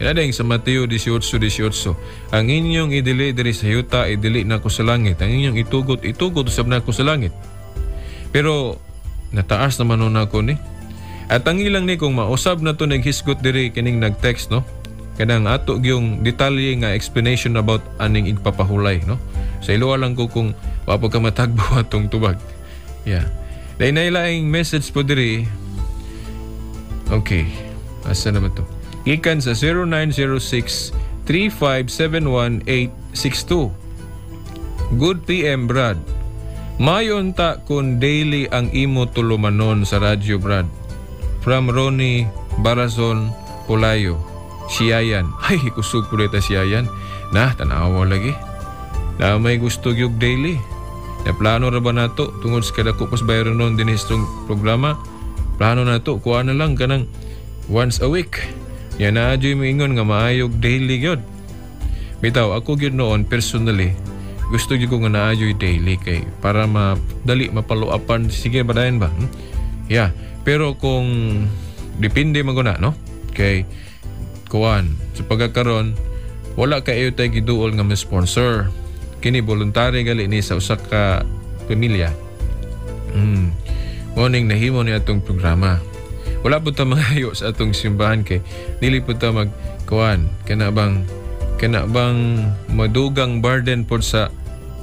Inadeng sa Mateo 18:18, ang inyong idili diri sa yuta, idili nako sa langit. Ang inyong itugot, itugot usab nako sa langit. Pero nataas naman nun ako ni. At ang ilang ni kung mausab na to naghisgot diri kining nag-text, no? Kanang ato gyung detalye nga explanation about aning igpapahulay, no? Sa iluwa lang ko kung wa pa ka matagbo atong tubag. Yeah. Dahil nailaing message po diri. Okay. Asa naman to? Gikan sa 0906-3571862. Good PM, Brad. Mayon ta kun daily ang imo tulumanon sa radyo, Brad. From Ronnie Barazon Pulayo. Siyayan. Ay, kusog po dito siyayan. Na, tanawa lagi. Na may gusto gyud daily. Na plano ra ba nato tungod sa kadako pas bayro noon din itong programa? Plano na to, kuha na lang kanang once a week. Yan na adyo'y moingon nga maayog daily gyud. Bitaw, ako gyud noon personally, gusto gyud ko nga naayoy daily kay para madali mapalo-upan, sige ba dayon ba? Hmm? Yeah, pero kung depende man na, no? Kay kuan, sa pagkakaron wala kayo tay giduol nga may sponsor. Kini voluntary gali ni sa usa ka pamilya. Morning nahimo ni atong programa. Wala po ta mangayo sa atong simbahan kay dili po ta mag kuan kana bang madugang burden pod sa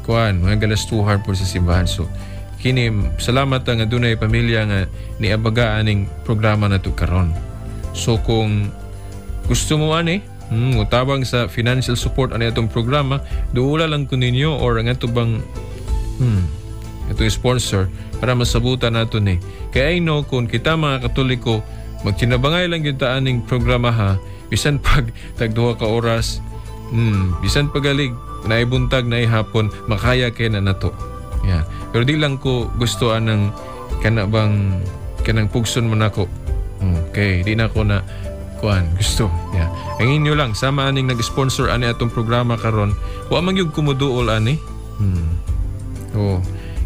kuan, mga galastuhan pod sa simbahan. So kini, salamat nga dunay pamilya nga niabaga aning programa nato karon. So kung gusto mo ani utabang sa financial support ani atong programa, duula lang ko ninyo or ang ato bang itong sponsor para masabutan nato ni. Kaya I know kung kita mga Katoliko magtinabangay lang gyud ta aning programa ha, bisan pag tag 2 ka oras, bisan pagalig naibuntag na hapon, makaya kay na nato. Yeah. Pero di lang ko gusto anang kana bang kanang pugson mo nako. Okay, di na ko na kuan gusto. Yeah. Ang inyo lang sama aning nag-sponsor ani atong programa karon, wa man gyud kumuduol ani. Oh.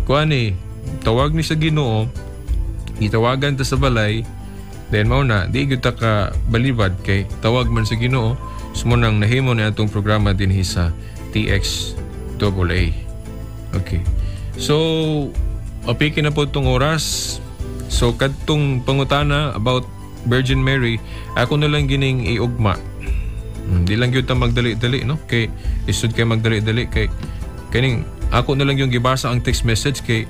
Kuan ni, tawag ni sa Ginoo, gitawagan ta sa balay, then mao na di gyud ta ka balibad kay tawag man sa Ginoo. So nang nahimo ni atong programa dinhi sa TXAA. Okay. So, apiki na po itong oras. So, kadtong pangutana about Virgin Mary, ako na lang gining iugma. Di lang gyud ta magdali-dali, no? Kay isud kay magdali-dali kay kaning ako na lang yung gibasa ang text message kay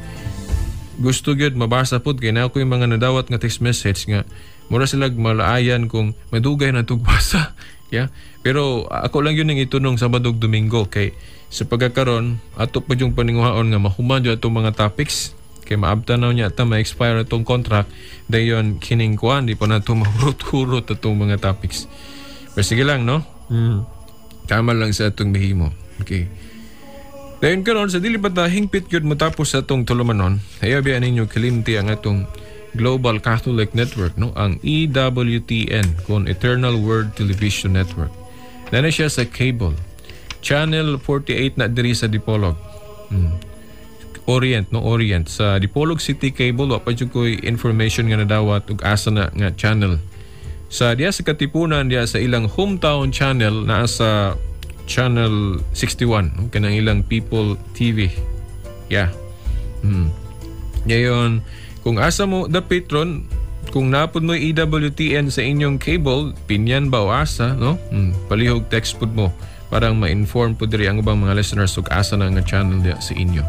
gusto gyud mabasa pud kay na ako yung mga nadawat nga text message nga mura sila malaayan kung madugay na tug basa. Yeah. Pero ako lang yun ang itunong Sabado ug Domingo kay sa pagkakaron ato pa yung paninguhaon nga mahuman jud atong mga topics kay maabta na niya ta ma-expire atong contract, dayon kining kuan di pa nato mahurot-hurot atong mga topics. Pero sige lang, no? Tama lang sa atong mahimo. Okay. Dayon karon sa dili pa ta hingpit gyud motapos sa atong tulumanon, ayaw biya ninyo kalimti ang atong Global Catholic Network, no, ang EWTN kon Eternal Word Television Network. Nana siya sa cable. Channel 48 na diri sa Dipolog. Orient, no, Orient sa Dipolog City Cable, wa pa jud ko'y information nga nadawat ug asa na nga channel. Sa diya sa Katipunan, diya sa ilang hometown channel, naa sa channel 61, no, kanang ilang People TV. Yeah. Ngayon, kung asa mo dapit ron, kung napod mo EWTN sa inyong cable, Biñan ba o asa, no? Palihog text pud mo parang ma-inform po diri ang ubang mga listeners ug asa na nga channel diya sa inyo.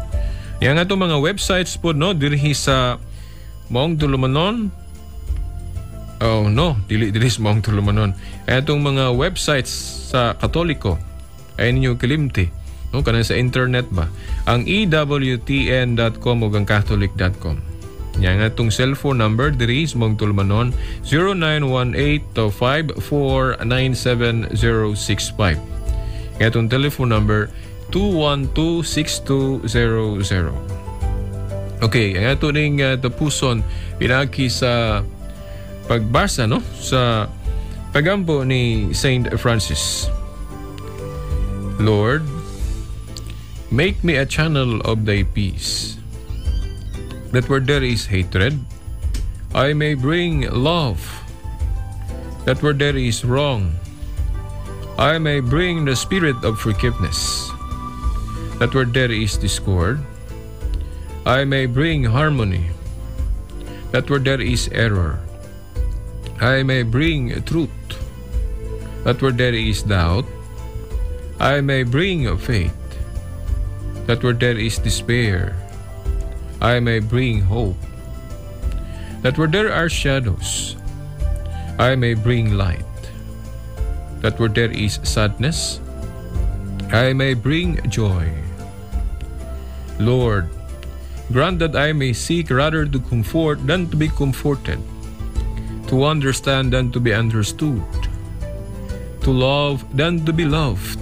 Yang ato mga websites po, no, diri sa Maong Tulumanon. Oh no, dili diri sa Maong Tulumanon. Atong mga websites sa Katoliko ay ninyo kalimti. No, kanang sa internet ba? Ang ewtn.com ug ang catholic.com. Yang atong cellphone number diri sa Maong Tulumanon, 0918-5497065. Ang atong telephone number, 212-6200. Okay, ang ato ning tapuson pinaki sa pagbasa, no, sa pagampo ni Saint Francis. Lord, make me a channel of thy peace, that where there is hatred, I may bring love, that where there is wrong, I may bring the spirit of forgiveness, that where there is discord, I may bring harmony, that where there is error, I may bring truth, that where there is doubt, I may bring faith, that where there is despair, I may bring hope, that where there are shadows, I may bring light, that where there is sadness, I may bring joy. Lord, grant that I may seek rather to comfort than to be comforted, to understand than to be understood, to love than to be loved.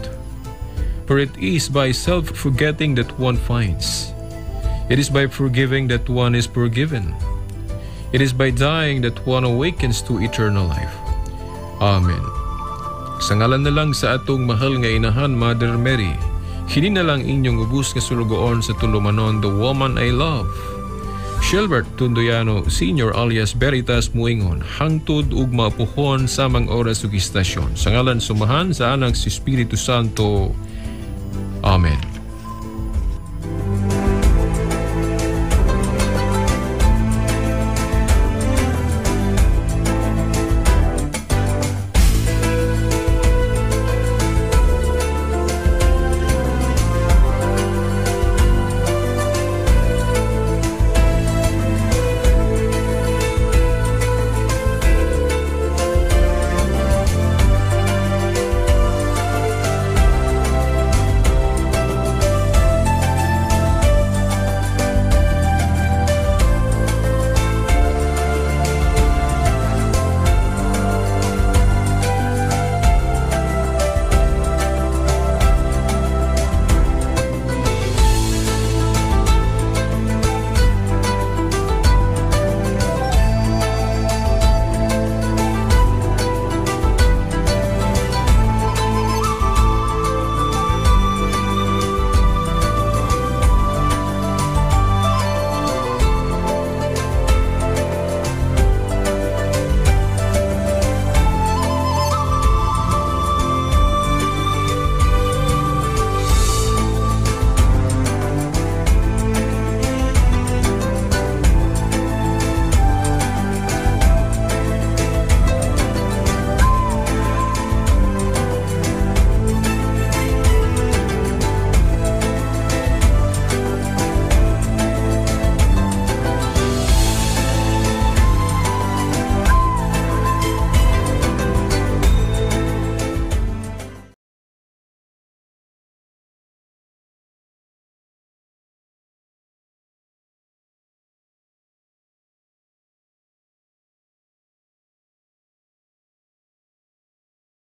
For it is by self-forgetting that one finds. It is by forgiving that one is forgiven. It is by dying that one awakens to eternal life. Amen. Sa ngalan na lang sa atong mahal nga inahan, Mother Mary, kini na lang inyong ubos nga sulugoon sa tulumanon, the woman I love, Shilbert Tundoyano Sr. alias Veritas, muingon, hangtod ugma puhon samang oras ug istasyon. Sa ngalan sa Amahan, sa Anak, sa Espiritu Santo. Amen.